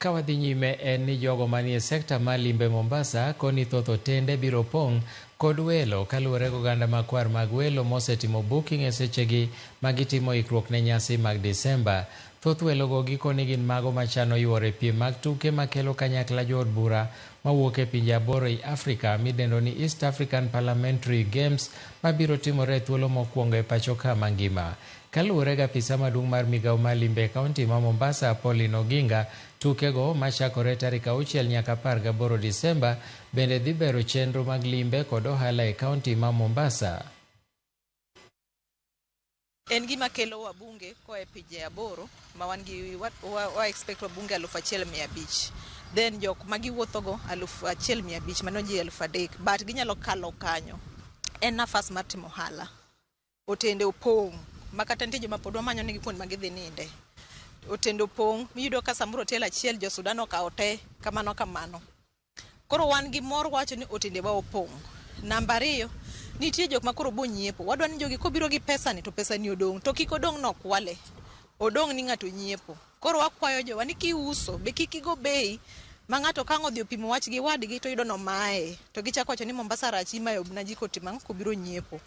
Ka wadhi nyime en ni jogo manie sekta mar limbe Mombasa koni thoth otende biro pong' kod welo kaluwore gi oganda makwar mag welo mosetimo booking e sechegi ma gitimo ikruok ne nyasi mag Disemba. Thoth welogo gikoni gin mago machano yuoro e piem mag tuke makelo kanyakla jood bura mawuok e pinje aboro ei Afrika midendo ni East African Parliamentary Games mabiro timore e thuolo mokwongo e pacho ka mangima. Kaluwore gi apisa maduong' mar migawo mar limbe e kaunti ma Mombasa, Pauline Oginga, tukego machakore tarik 6 nyaka 18 Disemba bende dhi bero chenro mag limbe kod ohala e kaunti ma Mombasa. En gima kelo wabunge koa e pinje aboro ma wan gi wa expect wabunge 1500. Then jok ma giwuothogo 1500, mano ji 3000, but ginyalo kalo kanyo. En nafas mar timo ohala. Otende opong' ma kata nitie joma pod wamanyo negi kuonde ma gidhi ninde. Otende opong' miyudo ka samoro otel achiel jo Sudan okawo te kamano kamano. Koro wan gi mor wacho ni otendewa opong'. Namba ariyo, nitie jok ma koro bo nyiepo. Wadwa ni jogi kobiro gi pesa ni to pesa ni odong'. To kik odong' ni okwale. Odong' ni ng'ato nyiepo. Koro wakwayo jowa ni kiuso be kik igo bei ma ng'ato ka ang' odhi opimo wach gi wadgi to yudo ni omaye. To gichako wacho ni Mombasa rach imayo na ji kotimo ang'o kobiro nyiepo.